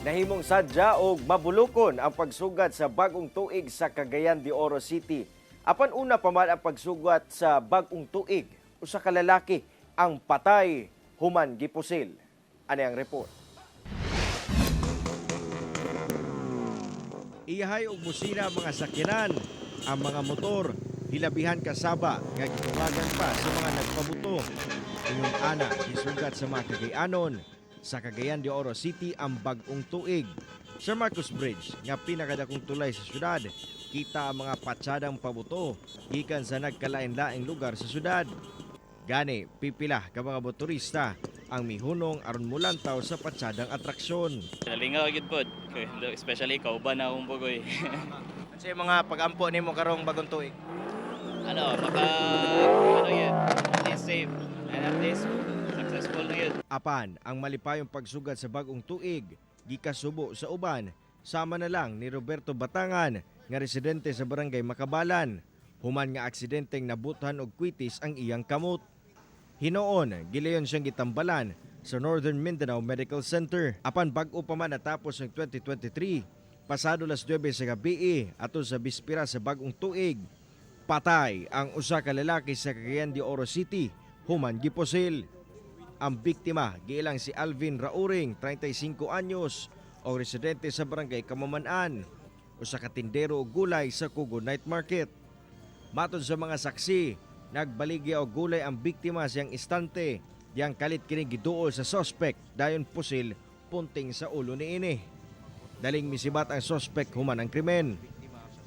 Nahimong sadya og mabulukon ang pagsugat sa bagong tuig sa Cagayan de Oro City. Apan una pa man ang pagsugat sa bagong tuig, usa ka lalaki ang patay human gipusil. Ani ang report. Iyahay og busina ang mga sakyanan, ang mga motor, hilabihan kasaba nga gitungagan pa sa mga nagpabuto. Ingon ana gisugat sa mga Cagayanon sa Cagayan de Oro City ang bag-ong tuig. Sa Marcos Bridge nga pinakadakong tulay sa syudad, kita ang mga patsadang pabuto gikan sa nagkalain-laing lugar sa syudad. Gani, pipila ka mga motorista ang mihunong aron mulantaw sa patsadang atraksyon. Nalingaw gyud pod, especially kauban na akong bugoy. Sa mga pag-ampo nimo karong bagong tuig? Ano, maka ano yun, at least safe and at least successful na yun. Apan ang malipayong pagsugat sa bagong tuig gikasubo sa uban sama na lang ni Roberto Batangan nga residente sa barangay Makabalan, human nga aksidenteng nabuthan og kwitis ang iyang kamot. Hinoon, gilayon siyang gitambalan sa Northern Mindanao Medical Center. Apan bag-o pa man natapos ang 2023, pasado las 9 sa gabi ato sa bispira sa bagong tuig, patay ang usa ka lalaki sa Cagayan de Oro City human gipusil. Ang biktima giilang si Alvin Rauring, 35 anyos, o residente sa barangay Kamaman-an, usa ka tindero og gulay sa Kugo Night Market. Matod sa mga saksi, nagbaligya og gulay ang biktima siyang istante, diyang kalit kini giduol sa suspect dayon pusil punting sa ulo niini. Daling misibat ang suspect human ang krimen.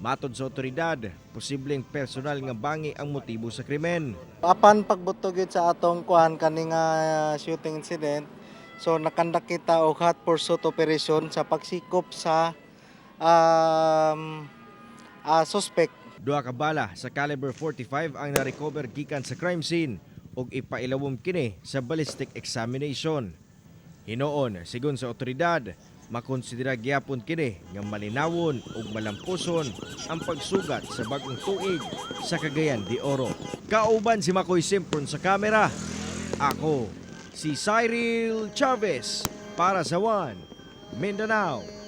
Matod sa otoridad, posibleng personal nga bangi ang motibo sa krimen. Apan pagbuto gyud sa atong kuan kani nga shooting incident, so nakandak kita og hot pursuit operation sa pagsikop sa suspect. Duha ka bala sa caliber 45 ang na-recover gikan sa crime scene ug ipailawom kini sa ballistic examination. Hinoon, sigon sa otoridad, makonsidera gyapon kini nga malinawon ug malampuson ang pagsugat sa bagong tuig sa Cagayan de Oro. Kauban si Makoy Simpron sa kamera. Ako, si Cyril Chavez para sa One Mindanao.